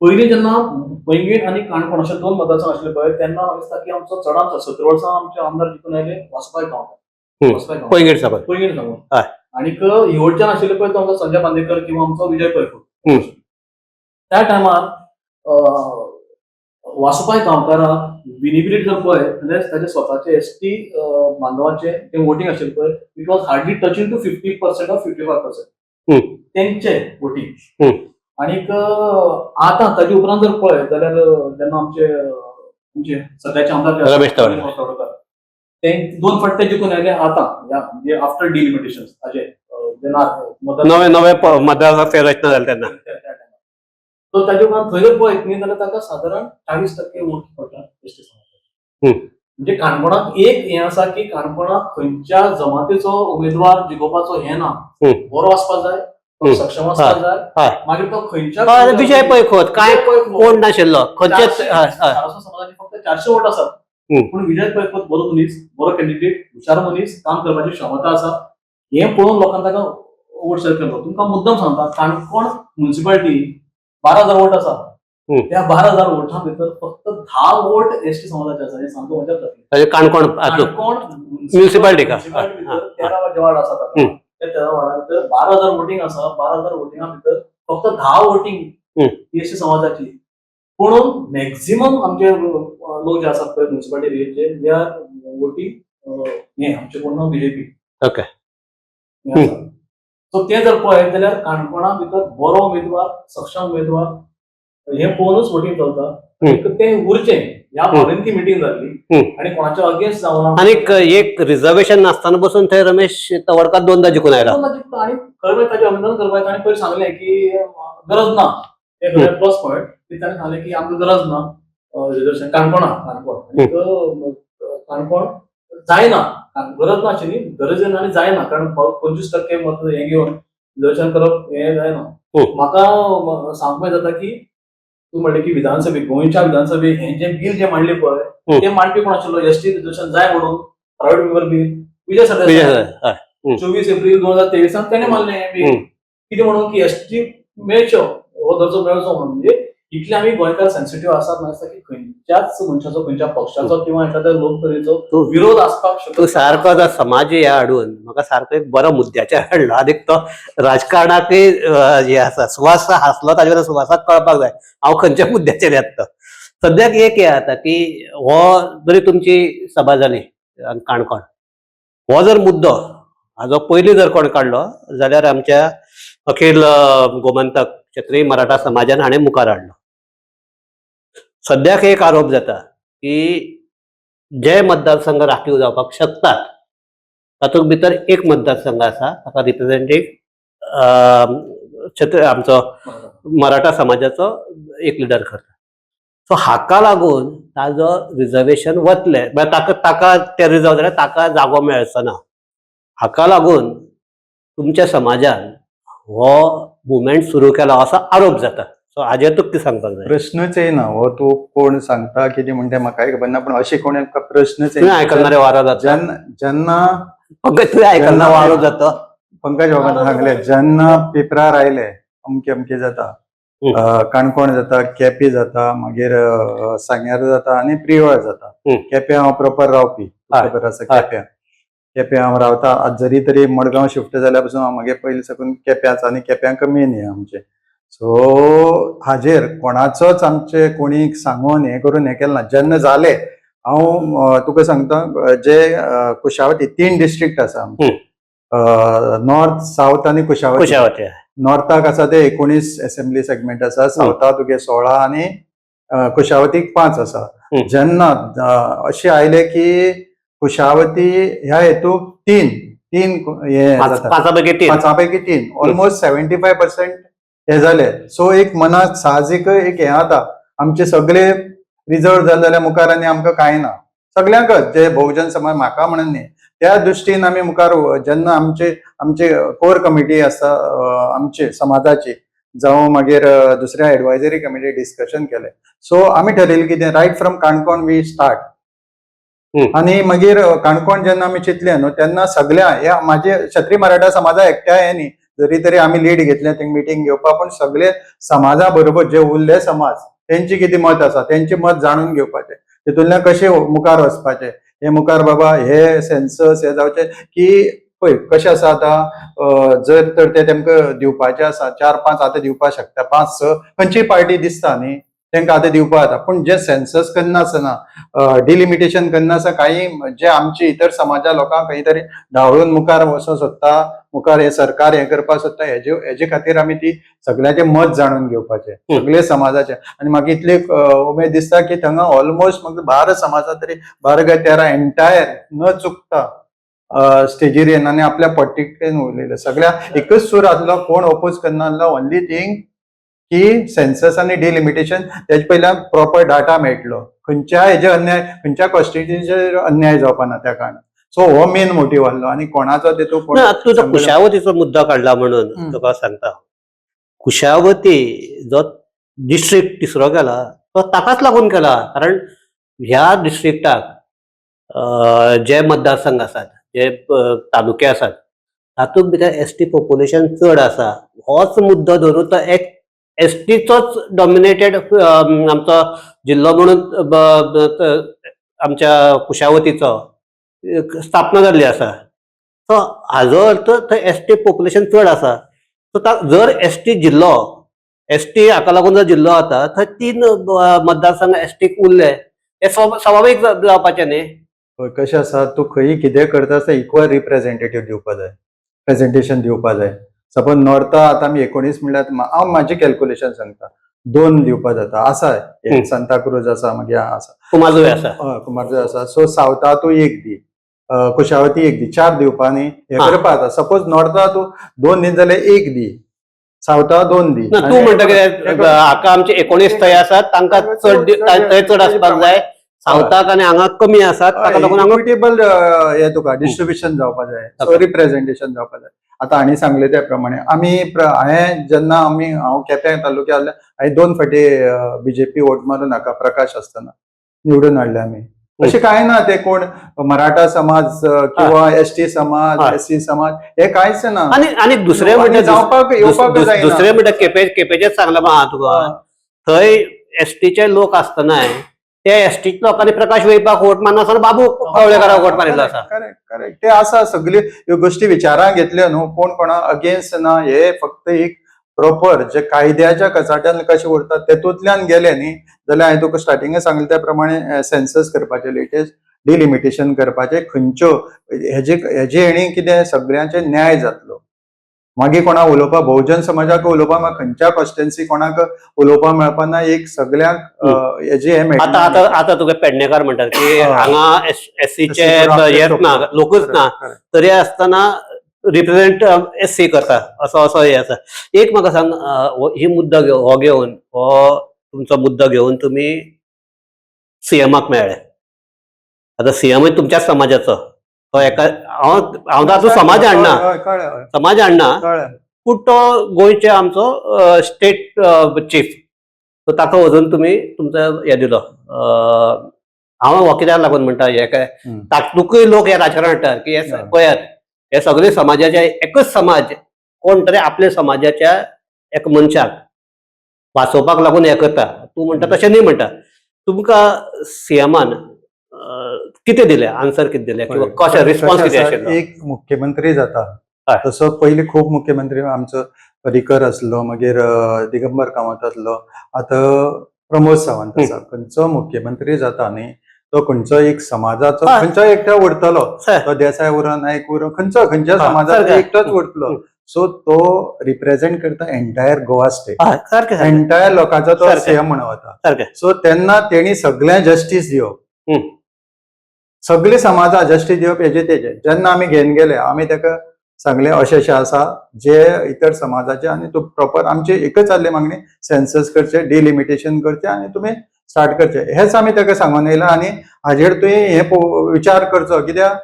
पयलीं जेन्ना पैंगीण आनी काणकोण अशे दोन मतदारसंघ आशिल्ले पळय, तेन्ना म्हाका दिसता की आमचो चडांत चड 17 वर्सां आमचे आमदार जिखून आयले वासुभाय गांवकार. वासुभाय गांवकार. पैंगीण साबण. पैंगीण सावन. आणीक हिवडच्यान आशिल्ले पळय तो आमचो संजय बांदेकर किंवा आमचो विजय पै. त्या टायमार वासुपाय गांवकाराक विनिबिलिटी जर पळय जाल्यार ताचे स्वताचे एसटी बांधवाचे ते वोटींग आशिल्लें पळय, it was hardly touching to 50% or 55% तेंचे वोटींग. आणीक आतां ताजे उपरांत जर पळयत जाल्यार जेन्ना आमचे आमचे सद्याचे आमदार जे आसात, रमेश तवडकार. रमेश तवडकार, ते दोन फावट जिखून आयले आतां ह्या म्हणजे आफ्टर डिलिमिटेशन ताजे जेन्ना मतदार नवे नवे मतदार फेररचना जाली तेन्ना. त्या टायमार. सो ताजे उपरांत थंय जर पळयत न्ही जाल्यार ताका सादारण 40% वोट पडटा एसटी समाजाक. म्हणजे काणकोणाक एक हें आसा की काणकोणाक खंयच्या जमातीचो उमेदवार जिखोवपाचो हें ना, बरो आसपाक जाय. तो सक्षम आसपाक जाय. मागीर तो खंयच्या हय, विजय पै खोत काय विजय पै खोत. कोण नाशिल्लो खंयचेच. हय हय सारस्वत समाजाचे फक्त 400 वोट आसात, पूण विजय पै खोत बरो मनीस, बरो कॅन्डिडेट, हुशार मनीस, काम करपाची क्षमता आसा, हें पळोवन लोकांनी ताका वोट शेअर केलो. तुमकां मुद्दम सांगता, काणकोण म्युनिसिपालिटी 12,000 वोट आसा. त्या 12,000 वोटां भितर फक्त 10 वोट एसटी समाजाचे आसा, हें सामकें मजा जातली. म्हणजे काणकोण हातूंत काणकोण म्युनिसिपालिटी का? म्युनिसिपालिटी भितर 13 वार्ड आसा ताका. त्या 13 वार्डा भितर 12,000 वोटींग आसा. 12,000 वोटिंगा भितर फक्त 10 वोटींग एसटी समाजाची. पूण मॅक्झिमम आमचे लोक जे आसात पळय म्युनिसिपालिटी एरियेचे, they are voting हे आमचे कोण बीजेपी. सो ते जर पळयत जाल्यार काणकोणा भितर बरो उमेदवार, सक्षम उमेदवार हे पळोवनूच वोटींग चलता. ते उरचें ह्या भावनेन ती मिटींग जाल्ली आनी कोणाच्या अगेन्स्ट जावना. आनीक एक रिझर्वेशन नासतना बसून थंय रमेश तवडकार दोनदा जिखून आयला. आनी खरें म्हणजे ताजें अभिनंदन करपाक ताणें पयलीं सांगलें की गरज ना, ते खरें प्लस पॉयंट की ताणें सांगलें की आमकां गरज ना रिजर्वेशन काणकोणा, काणकोण आनीक काणकोण जायना, गरज ना आशिल्ली, गरज ना आनी जायना, कारण 25% मत हें घेवन रिजर्वेशन करप हें जायना. म्हाका सांगपाक जाता की तूं म्हणलें की विधानसभेक, गोंयच्या विधानसभेक हें जें बील जें मांडलें पळय, तें मांडपी कोण आशिल्लो? एसटी रिजर्वेशन जाय म्हणून private member bill Vijay Vijay Sardesai. 24 April 2023 तेणें मारलें हें बील. कितें म्हणून की एसटी मेळच्यो, हो दर्जो मेळचो म्हणून. म्हणजे इतले आमी गोंयकार सेन्सिटीव आसात म्हाका दिसता की खंयच्याच मनशाचो, खंयच्या पक्षाचो किंवा एखाद्या लोकतरेचो विरोध आसपाक शकता. तूं सारको आतां समाज हे हाडून म्हाका सारको एक बरो मुद्द्याचेर हाडलो. आनीक तो राजकारणाकय हे आसा, सुवास हांसलो ताजे वयल्यान सुवासाक कळपाक जाय हांव खंयच्या मुद्द्याचेर येता तो. सद्याक एक हें जाता की हो जरी तुमची सभा जाली काणकोण, हो जर मुद्दो हाजो पयलीं जर कोण काडलो जाल्यार आमच्या अखील गोमंतक क्षत्रीय मराठा समाजान हाणें मुखार हाडलो. सद्याक एक आरोप जाता की जे मतदारसंघ राखीव जावपाक शकतात तातूंत भितर एक मतदारसंघ आसा ताका रिप्रेझेंटेटिव्ह क्षत्रिय आमचो मराठा समाजाचो एक लिडर करता. सो हाका लागून ताजो रिजर्वेशन वतलें, म्हळ्यार ताका ताका ते रिजर्व जाल्यार ताका जागो मेळचो ना. हाका लागून तुमच्या समाजान हो मुवमेंट सुरू केला असो आरोप जाता. सो हाजेर तुका कितें सांगपाक जाय? प्रश्नच येना हो, तूं कोण सांगता कितें म्हणटा म्हाकाय खबर ना, पूण अशें कोण प्रश्नच तुवें आयकलना रे वारो जाता. जेन्ना जेन्ना पंकज तुवें आयकलना वारो जाता. पंकज बाबान सांगलें, जेन्ना पेपरार आयले अमके अमके जाता, काणकोण जाता, केपे जाता, मागीर सांग्यार जाता आनी प्रियोळ जाता. केप्यां हांव प्रोपर रावपी, खबर आसा. केप्यां केप्यां हांव रावता. आज जरी तरी मडगांव शिफ्ट जाल्या पसून हांव मागीर पयलीं साकून केप्यांच आनी केप्यां कमी न्ही आमचें. सो हाजेर कोणाचोच आमचे कोणी सांगून हें करून हें केलें ना. जेन्ना जालें हांव तुका सांगता, जे कुशावती 3 डिस्ट्रिक्ट आसा आमचे, नॉर्थ, सावथ आनी कुशावती. कुशावती. नॉर्थाक आसा ते 19 असेंब्ली सेगमेंट आसा, सावथाक तुगे 16 आनी कुशावतीक 5 आसा. जेन्ना अशें आयलें की कुशावती ह्या हेतूक तीन तीन हे जाता, पांचा पैकी 3, पांचा पैकी 3, ऑलमोस्ट 75% हे जाले. सो एक मनाक साहजीक एक हें जाता, आमचे सगळे रिजर्व जाले जाल्यार मुखार आनी आमकां कांय ना, सगल्यांकच जे बहुजन समाज म्हाका म्हणून न्ही, त्या दृश्टीन आमी मुखार जेन्ना आमचे आमचे कोर कमिटी आसा आमचे समाजाची, जावं मागीर दुसऱ्या एडवायजरी कमिटी डिस्कशन केलें. सो आमी ठरयलें कितें, right from Canacona we start. आनी मागीर काणकोण जेन्ना आमी चिंतलें न्हू तेन्ना सगल्या ह्या म्हाजे क्षत्रीय मराठा समाजा एकट्या हें न्ही, जरी तरी आमी लीड घेतलें थंय मिटींग घेवपाक, पूण सगळे समाजा बरोबर जे उरले समाज तेंची कितें मत आसा तेंचें मत जाणून घेवपाचें, तितूंतल्यान कशें मुखार वचपाचें, हे मुखार बाबा हे सेन्सस हे जावचे की पळय कशें आसा आतां, जर तर ते तेमकां दिवपाचें आसा 4-5 आतां दिवपाक शकता, 5-6 खंयचीय पार्टी दिसता न्ही तांकां आतां दिवपाक जाता, पूण जे सेन्सस करना आसतना डिलिमिटेशन करना आसतना काही जे आमचे इतर समाजा लोकांक खंय तरी धांवळून मुखार वचोंक सोदता, मुखार हे सरकार हें करपाक सोदता, हेजे खातीर आमी ती सगळ्यांचें मत जाणून घेवपाचें, सगळे समाजाचें. आनी म्हाका इतली उमेद दिसता की थंगा ऑलमोस्ट म्हाका 12 समाजा तरी 12 काय 13 एंटायर न चुकता स्टेजीर येवन आनी आपल्या पट्टीकडेन उलयले, सगळ्या एकच सूर आसलो, कोण ओपोज करना आसलो. ओनली थींग की सेन्सस आनी डिलिमिटेशन तेजे पयल्यान प्रॉपर डाटा मेळटलो, खंयच्या हेजे अन्याय, खंयच्या कॉन्स्टिट्युशनाचेर अन्याय जावपा ना त्या कारणान. सो हो मेन मोटीव आहलो आनी कोणाचो तेतून कोण ना, तूं जो कुशावतीचो मुद्दो काडला म्हणून तुका सांगता, कुशावती जो डिस्ट्रिक्ट तिसरो केला तो ताकाच लागून केला, कारण ह्या डिस्ट्रिक्टाक जे मतदारसंघ आसात, जे तालुके आसात, तातूंत भितर एसटी पॉप्युलेशन चड आसा. होच मुद्दो धरून तो एक एसटीचोच डॉमिनेटेड आमचो जिल्लो म्हणून आमच्या कुशावतीचो एक स्थापना जाल्ली आसा. सो हाजो अर्थ थंय एसटी पॉप्युलेशन चड आसा. सो जर एसटी जिल्लो, एसटी हाका लागून जर जिल्लो जाता, थंय 3 मतदारसंघ एसटीक उरले, हे स्वाभावीक जावपाचें न्ही. पळय कशें आसा, तूं खंयी कितें करता आसतना इक्वल रिप्रेझेंटेटीव दिवपा जाय, प्रेजेंटेशन दिवपा जाय. सपोज नॉर्था आतां आमी 19 म्हणल्यार हांव म्हाजें कॅल्कुलेशन सांगता, 2 दिवपा जाता आसा, एक सांताक्रूज आसा, मागीर आसा कुमारजुंवें आसा, हय कुमारजुंवें आसा. सो सावथा तूं 1 दी, कुशावती 1 दी, 4 दिवपा न्ही, हें करपा जाता. सपोज नॉर्था तूं 2 दी जाल्यार 1 दी, सावथा 2 दी. ना, तूं म्हणटा कितें, हाका आमचे 19 थंय आसात, तांकां चड थंय चड आसपाक जाय, सावथाक आनी हांगा कमी आसात, ताका लागून हांगा इक्विटेबल हे तुका डिस्ट्रिब्युशन जावपा जाय, सो रिप्रेझेंटेशन जावपा जाय. आतां हांणी सांगलें त्या प्रमाणे आमी हांवें जेन्ना आमी हांव केप्यां तालुक्यार आसले, हांवें 2 फावटी बीजेपी वोट मारून हाका प्रकाश आसतना निवडून हाडले आमी. अशें कांय ना ते कोण मराठा समाज किंवा एसटी समाज, एससी समाज, हे कांयच ना. आनी आनी दुसरें म्हणल्यार जावपाक येवपाक जायना. दुसरें म्हणल्यार केपेचेच सांगलां हांव तुका, थंय एसटीचे लोक आसतनाय ते एसटी लोकांनी प्रकाश वेळपाक वोट मारना, बाबू कवळेकाराक वोट मारिल्लो आसा. करेक्ट करेक्ट, ते आसा सगळ्यो ह्यो गोश्टी विचारां घेतल्यो न्हू, कोण कोणा अगेन्स्ट ना. हे फक्त एक प्रॉपर जे कायद्याच्या कचाट्यान कशें उरता तेतूंतल्यान गेले न्ही जाल्यार हांवें तुका स्टार्टिंगे सांगलें त्या प्रमाणे सेन्सस करपाचें, लेटेस्ट डिलिमिटेशन करपाचें, खंयच्यो हेजे हेजे हेणी कितें सगळ्यांचे न्याय जातलो. मागीर कोणाक उलोवपाक, बहुजन समाजाक उलोवपाक, मागीर खंयच्या कॉन्स्टिट्युएन्सी कोणाक उलोवपाक मेळपा ना, एक सगळ्यांक हेजे हे मेळटा. आतां आतां आतां तुका पेडणेकार म्हणटात की हांगा एससीचे हेच ना, लोकूच ना, तरी आसतना रिप्रेझेंट एससी करता, असो असो हे आसा. एक म्हाका सांग, ही मुद्दो हो घेवन, हो तुमचो मुद्दो घेवन तुमी सीएमाक मेळ्ळे. आतां सीएमूय तुमच्याच समाजाचो, तो एका हांव हांव तातूंत समाज हाडना, समाज हाडना, पूण तो गोंयचे आमचो स्टेट चीफ, सो ताका वचून तुमी तुमचो हे दिलो. हांव हो कित्याक लागून म्हणटा हे काय, तातूंकय लोक हे राजकारण हाडटात की हे पळयात, हे सगळे समाजाचे एकच समाज कोण तरी आपल्या समाजाच्या एक मनशाक वाचोवपाक लागून हें करता. तूं म्हणटा तशें न्ही म्हणटा. तुमकां सीएमान कितें दिलें, आन्सर कितें दिलें किंवा कशें रिस्पॉन्स कितें आशिल्लो? एक मुख्यमंत्री जाता तसो पयलीं खूब मुख्यमंत्री आमचो पर्रीकर आसलो, मागीर दिगंबर कामत आसलो, आतां प्रमोद सावंत आसा. खंयचो मुख्यमंत्री जाता न्ही तो खंयचो एक समाजाचो खंयचो एकटो उरतलो, तो देसाय उरो, नायक उरो, खंयचो खंयच्या समाजाचो एकटोच उरतलो. सो तो रिप्रेझेंट करता एंटायर गोवा स्टेट, एंटायर लोकांचो तो सीएम म्हणून वता. सो तेन्ना तेणी सगळ्यांक जस्टीस दिवप, सगळे समाजा जस्टीस दिवप हेजे तेजे. जेन्ना आमी घेवन गेले आमी ताका सांगलें अशें अशें आसा जे इतर समाजाचे, आनी तूं प्रॉपर आमची एकच आहली मागणी, सेन्सस करचें, डिलिमिटेशन करचें आनी तुमी स्टार्ट करचें, हेंच आमी ताका सांगून येयलां. आनी हाजेर तुवें हें विचार करचो, कित्याक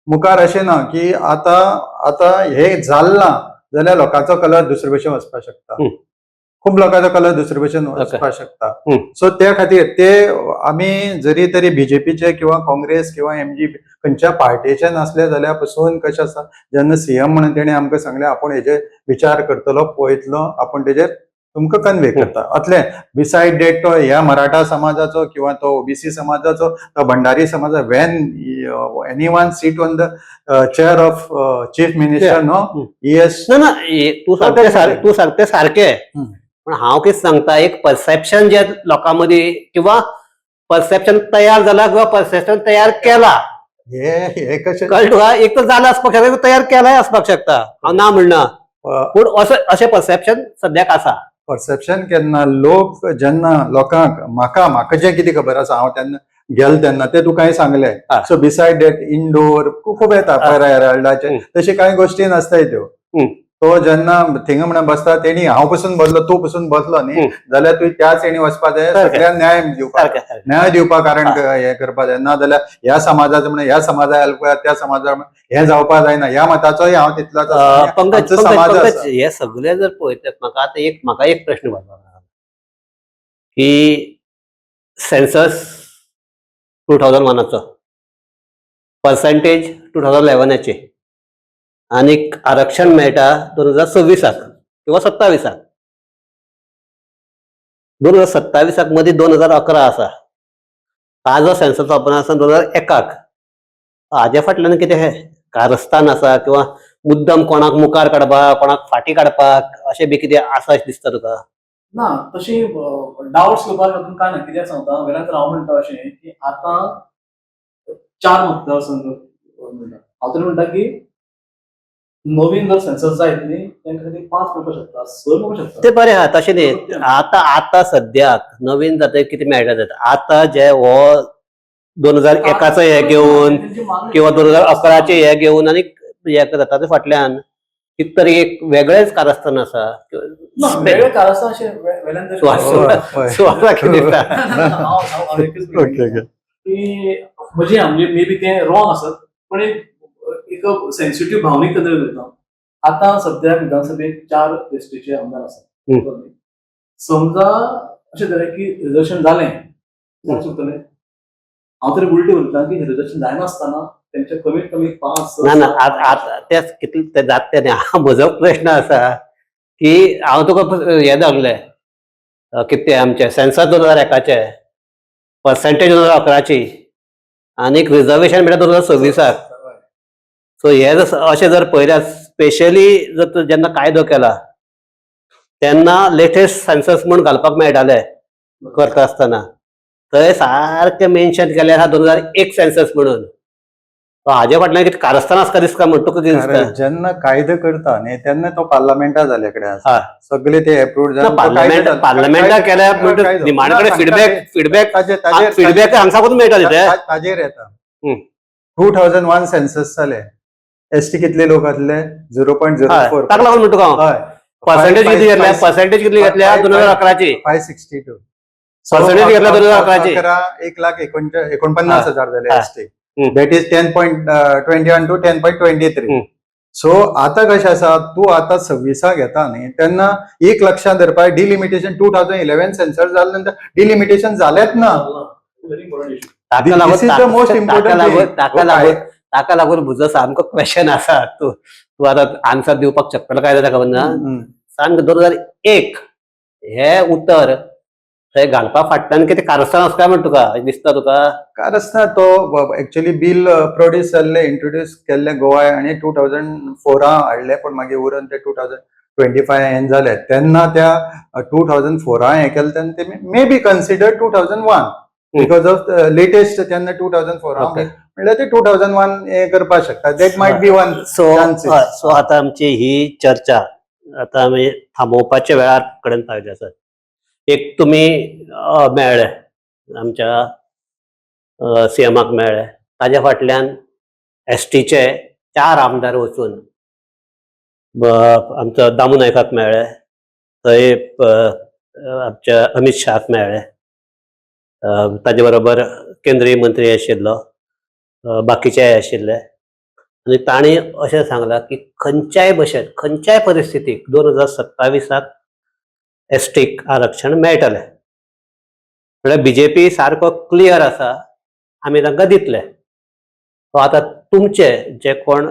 मुखार अशें ना की आतां आतां हें जालां जाल्यार लोकांचो कलर दुसरे भशेन वचपाक शकता, खूब लोकांचो कलर दुसरे भशेन वचपाक शकता. सो त्या खातीर ते आमी जरी तरी बीजेपीचे किंवा काँग्रेस किंवा एमजी खंयच्या पार्टीचे नासले जाल्यार पसून कशें आसा, जेन्ना सीएम म्हणून तेणें आमकां सांगलें आपूण हेजेर विचार करतलो, पळयतलो, आपूण तेजेर तुमकां कन्वे करता. अतलें. बिसायड that तो ह्या मराठा समाजाचो किंवा तो ओबीसी समाजाचो, तो भंडारी समाजा, when anyone sit on the chair of chief minister no yes. ना ना, तूं सांगते तूं सांगते सारकें, पण हांव कितें सांगता, एक परसेप्शन जे लोकां मदीं किंवा परसेप्शन तयार जाला किंवा परसेप्शन तयार केला, हे कशें कळ्ळें तुका? एक तर जाला आसपाक शकता, तयार केलाय आसपाक शकता, हांव ना म्हणना, पूण असो अशें परसेप्शन सद्याक आसा. परसेप्शन केन्ना लोक जेन्ना लोकांक म्हाका म्हाका जें कितें खबर आसा, हांव तेन्ना गेल तेन्ना ते तुका हांवें सांगलें. सो बिसायड that indoor खूब येता हेराल्डाचे, तशे कांय गोश्टी नासताय त्यो. तो जेन्ना थिंगा म्हणून बसता तेणी हांव पसून बसलो, तूं पसून बसलो न्ही जाल्यार तुवें त्याच हेणी वचपा जाय, सगळ्यांक न्याय दिवपाक, सारकें सारकें. न्याय दिवपाक कारण हें करपा जाय. ना जाल्यार ह्या समाजाचो म्हणून ह्या समाजा हेल्प, त्या समाजा हें जावपा जायना. ह्या मताचोय हांव तितलोच आसा. पंकज, आमचो पंकज, समाज पंकज, आसा. हे सगळे जर पळयतात, म्हाका आतां एक, म्हाका एक प्रश्न पडला की सेन्सस 2001चो, पर्सेंटेज 2011चे आनीक आरक्षण मेळटा 2026आक किंवा 27आक. 2027आक मदीं 2011 आसा. ताजो सेन्सस वापरना आसा 2001आक. हाज्या फाटल्यान कितें कारस्थान आसा किंवा मुद्दम कोणाक मुखार काडपाक, कोणाक फाटीं काडपाक, अशें बी कितें आसा अशें दिसता तुका? ना, तशी डावट्स घेवपाक तातूंत कांय ना. कित्याक सांगता, वेल्यान तर हांव म्हणटा अशें की आतां चार मतदारसंघ म्हणटा, हांव तरी म्हणटा की नवीन जर सेन्सस जायत न्ही, तांकां खातीर 5 मेळपाक शकता, 6 मेळपाक शकता. ते बरें आहा, तशें न्ही. आतां आतां सद्याक नवीन जाता कितें मेळटा जाता, आतां जे हो 2001चो हे घेवन तेंची मागणी किंवा 2011चे हे घेवन आनी हे जाता, ते फाटल्यान कितें तरी एक वेगळेंच कारस्थान आसा. ना, वेगळें कारस्थान अशें वेल्यान तरी सुवास- हय. सुवासा कितें दिसता? ना, ना, हांव एकच ओके ओके की म्हणजे म्हणजे मे बी तें रॉंग आसत, पण एक एक सेन्सिटीव भावनीक नदरेन उलयता. आतां सद्याक विधानसभेत 4 एसटीचे आमदार आसात. बरोबर न्ही? समजा अशें जालें की रिजर्वेशन जालें, जावंक शकतलें. हांव तरी उलटें उलयता की रिजर्वेशन जायनासतना तेंचे कमीत कमी 5 6 ना ना, आतां आतां तेच कितले ते जाता तें न्ही. म्हजो प्रश्न आसा की हांव तुका हें दाखलें, कितें तें आमचें सेन्सस 2001चें, पर्सेंटेज 2011ची आनीक रिजर्वेशन म्हळ्यार 2026आक. सो हे जर अशें जर पळयल्यार, स्पेशली जर तूं जेन्ना कायदो केला तेन्ना लेटेस्ट सेन्सस म्हूण घालपाक मेळटाले करता आसतना, थंय सारकें मेन्शन केलें आसा 2001 सेन्सस म्हणून. सो हाजे फाटल्यान कितें कारस्थान आसता दिसता म्हण तुका कितें दिसता? कारण जेन्ना कायदो करता न्ही तेन्ना तो पार्लमेंटा जाल्ले कडेन आसा, सगळे ते एप्रूव्ड ना, पार्लमेंट पार्लमेंटा केल्या म्हणटकीर निमाणे कडेन फिडबॅक फिडबॅक फिडबॅक हांगसाकूच मेळटाले ते. ताजेर येता. 2001 सेन्सस जाले, एसटी कितले लोक आसले? 0.04. ताका लागून म्हणटा तुका हांव. हय. पर्सेंटेज कितली घेतल्या? पर्सेंटेज कितली घेतल्या 2011ची? 562. पर्सेंटेज घेतला 2011ची. 11 1,49,000 जाले ST. That is 10.21 to 10.23. So आता कशें आसा, तूं आतां 26 घेता न्ही तेन्ना एक लक्षांत धरपा, डिलिमिटेशन 2011 सेन्सर जाले नंतर डिलिमिटेशन जालेंच ना. Very important issue. ताका लागून This is the most important ताका लागून thing. ताका लागून ताका लागून म्हजो सामको क्वेश्चन आसा, तूं तूं आतां आन्सर दिवपाक शकतलो काय जाता खबर ना. सांग, 2001 हे उतर थंय घालपा फाटल्यान कितें कारस्थान आसा काय म्हण तुका दिसता तुका? कारण आसना तो एक्चुअली बिल प्रोड्यूस जाल्ले, इंट्रोड्यूस केल्ले गोवा आनी 2004 हाडले, पूण मागीर उरून ते 2025 हें जाले. तेन्ना त्या 2004 हें केलें तेन्ना ते may be consider 2001 because of latest तेन्ना 2004 म्हणल्यार ते 2001 हें करपाक शकता. That might be one so chances. हय, सो आतां आमची ही चर्चा आतां आमी थांबोवपाच्या वेळार कडेन पाविल्ले आसात. एक तुमी मेळ्ळे आमच्या सीएमाक मेळ्ळे, ताज्या फाटल्यान एसटीचे 4 आमदार वचून आमचो दामू नायकाक मेळ्ळे, थंय आमच्या अमीत शाहाक मेळ्ळे, ताजे बरोबर केंद्रीय मंत्री आशिल्लो, बाकीचे आशिल्ले आनी तांणी अशें सांगलां की खंयच्याय भशेन खंयच्याय परिस्थितीक 2027आक एसटीक आरक्षण मेळटलें. म्हळ्यार बीजेपी सारको क्लियर आसा, आमी तांकां दितले. सो आतां तुमचे जे कोण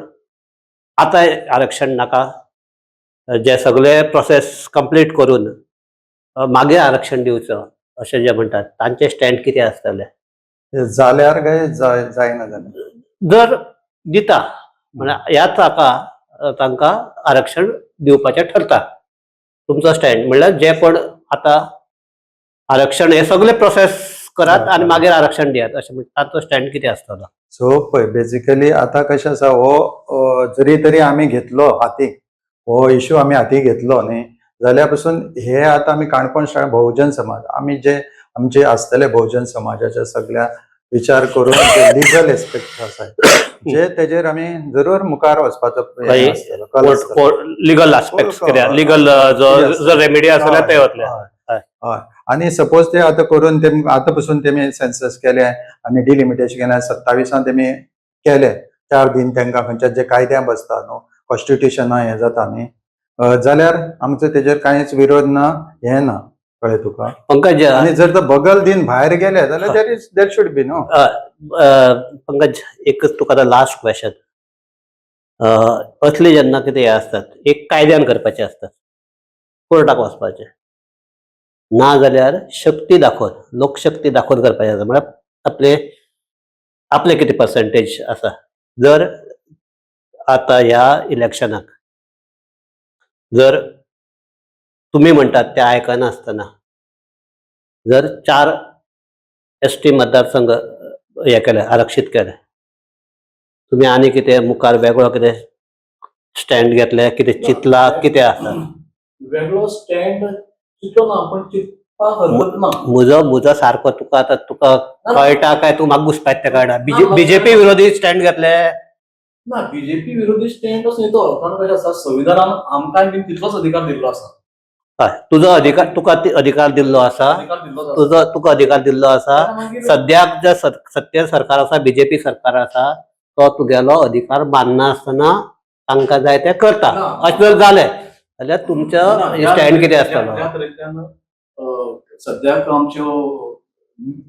आतां आरक्षण नाका, जे सगळे प्रोसेस कंप्लीट करून मागीर आरक्षण दिवचो अशें जे म्हणटात, तांचे स्टँड कितें आसतलें? जाल्यार काय जायना जाल्यार? जर दिता म्हळ्यार ह्याच हाका तांकां आरक्षण दिवपाचें ठरता, तुमचो स्टँड म्हणल्यार जे कोण आतां आरक्षण हे सगळे प्रोसेस करात आनी मागीर आरक्षण दियात अशें म्हणटा, ताचो स्टँड कितें आसतलो? सो पळय, बेजिकली आतां कशें आसा, हो जरी तरी आमी घेतलो हाती, हो इशू आमी हाती घेतलो न्ही जाल्यार पसून हे आतां आमी काणकोण शार बहुजन समाज, आमी जे आमचे आसतले बहुजन समाजाच्या सगळ्या विचार करून जे लिगल एस्पेक्ट आसा जे तेजेर आमी जरूर मुखार वचपाचो हे हय. आसतलो, कल आसतलो. लिगल आस्पेक्ट कितें लिगल जो जो रेमेडी आसा जाल्यार ते वतले. हय, हय. आनी सपोज ते आतां करून ते आतां पसून तेमी सेन्सस केले आनी डिलिमिटेशन केलें, 27 तेमी केले, 4 दिन तांकां खंयच्या जे कायद्या बसता न्हू, कॉन्स्टिट्युशना हें जाता न्ही, जाल्यार आमचो तेजेर कांयच विरोध ना, हें ना, कळ्ळें तुका? पंकज, आनी जर तो बगल दिन भायर गेले जाल्यार there should be no. Pankaj, एक तुका आतां लास्ट क्वेश्चन. असले जेन्ना कितें हें आसतात, एक कायद्यान करपाचें आसतात, कोर्टाक वचपाचें, ना जाल्यार शक्ती दाखोवन, लोकशक्ती दाखोवन करपाचें आसा, म्हळ्यार आपले आपले कितें पर्संटेज आसा, जर आतां ह्या इलेक्शनाक जर तुमी म्हणटात तें आयकनासतना जर 4 एसटी मतदारसंघ हे केले, आरक्षीत केले, तुमी आनी कितें मुखार वेगळो कितें स्टँड घेतले, कितें चिंतला, कितें आसा? वेगळो स्टँड चिंतलो ना, पण चिंतपाक हरकत ना. म्हजो म्हजो सारको तुका आतां तुका कळटा काय तूं म्हाका घुसपायता तें कळना. बीजेपी विरोधी स्टँड घेतले? ना, बीजेपी विरोधी स्टँड असो न्ही तो, कारण कशें आसा, संविधानान आमकां बीन तितलोच अधिकार दिल्लो आसा. हय, तुजो अधिकार, तुका अधिकार दिल्लो आसा. अधिकार दिल्लोच आसा. तुजो तुका अधिकार दिल्लो आसा. मागीर सद्याक जे सत्तेर सरकार आसा, बीजेपी सरकार आसा, तो तुगेलो अधिकार माननासतना तांकां जाय तें करता, ना. अशें जर जालें जाल्यार तुमचो ना, स्टँड कितें आसतलो? ज्या तरेतल्यान सद्याक आमच्यो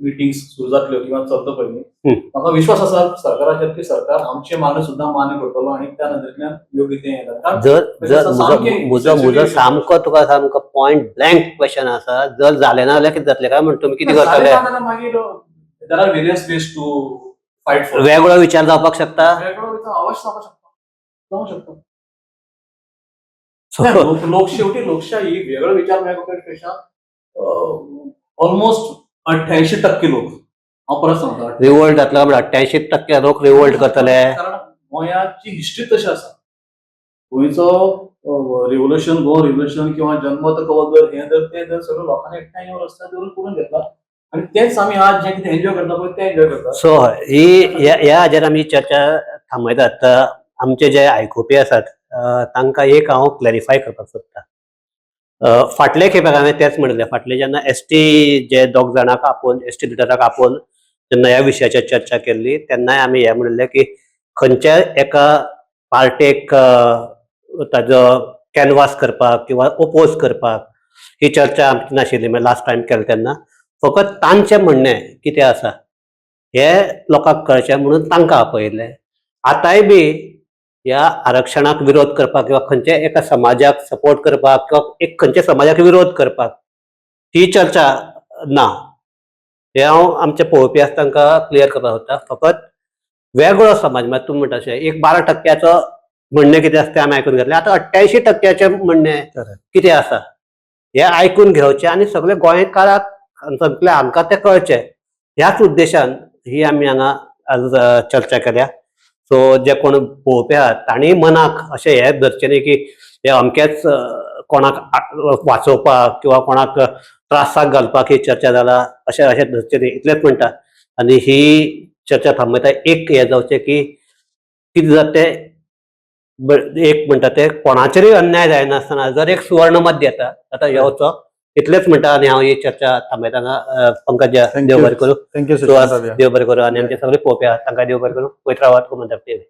मिटिंग्स सुरू जातल्यो किंवा चलता पळय, म्हाका विश्वास आसा सरकाराचेर की सरकार आमचे मागण्यो सुद्दां मान्य करतलो आनी त्या नदरेंतल्यान योग्य तें हें जाता. कारण जर जर सामकें म्हजो म्हजो म्हजो sensitive. सामको तुका सामको पॉयंट ब्लँक क्वेश्चन आसा, जर जालें ना जाल्यार कितें जातलें काय म्हण तुमी कितें जालें करतले? ना जाल्यार मागीर there are various ways to fight for. वेगळो विचार जावपाक शकता. वेगळो विचार अवश्य जावपाक शकता, जावंक शकता. सो नाही, लोक शेवटी लोकशाही, वेगळो विचार पेक्षा ऑलमोस्ट 88% लोक, हांव परत सांगता, रिवोल्ट जातलो म्हळ्यार 88% लोक रिवोल्ट करतले. कारण गोंयाची हिस्ट्री तशी आसा. गोंयचो रिव्होल्युशन, गोवा रिव्होल्युशन किंवा जनमत कौल जर हें जर तें जर सगळें लोकांनी एकठांय येवन रस्त्यार दवरून करून घेतला आनी तेच आमी आज जें कितें एन्जॉय करता पळय तें एन्जॉय करता. सो ही ह्या ह्या हाजेर आमी चर्चा थांबयतात. आमचे जे आयकुपी आसात तांकां एक हांव क्लॅरिफाय करपाक सोदता. फाटले खेपेक हांवें तेंच म्हणिल्लें, फाटले जेन्ना एसटी जे दोग जाणांक आपोवन, एसटी लिडराक आपोवन जेन्ना ह्या विशयाचेर चर्चा केल्ली, तेन्नाय आमी हें म्हणिल्लें की खंयच्याय एका पार्टेक ताजो कॅनवास करपाक किंवा ओपोज करपाक ही चर्चा आमची नाशिल्ली. म्हळ्यार लास्ट टायम केलें तेन्ना फकत तांचें म्हणणें कितें आसा हें लोकांक कळचें म्हणून तांकां आपयल्लें. आतांय बी ह्या आरक्षणाक विरोध करपाक किंवा खंयच्याय एका समाजाक सपोर्ट करपाक किंवा एक खंयच्या समाजाक विरोध करपाक ही चर्चा ना, हें हांव आमचे पळोवपी आसा तांकां क्लियर करपाक सोदता. फकत वेगळो समाज म्हळ्यार तुमी म्हणटा अशें एक 12% म्हणणें कितें आसा तें आमी आयकून घेतलें, आतां 88% म्हणणें Correct. कितें आसा हें आयकून घेवचें आनी सगळे गोंयकाराक सगळे आमकां तें कळचें ह्याच उद्देशान ही आमी हांगा आज चर्चा केल्या. सो जे कोण पळोवपी आहात तांणी मनाक अशें हें धरचें न्ही की हे अमकेच कोणाक वाचोवपाक किंवा कोणाक त्रासाक घालपाक ही चर्चा जाला, अशें अशें धरचें न्ही, इतलेंच म्हणटा. आनी ही चर्चा थांबयता. एक हें जावचें की कितें जाता तें एक म्हणटा तें कोणाचेरूय अन्याय जायनासतना जर एक सुवर्ण मध्य येता आतां येवचो, इतलेंच म्हणटा आनी हांव ही चर्चा थांबयता. पंकज, Thank देव you. बरें करूं. Thank you Suhas, Sushant. देव बरें करूं आनी आमचे सगळे पळोवपी आहात तांकां देव बरें करूं. पळयत रावात गोमंतक टीव्ही.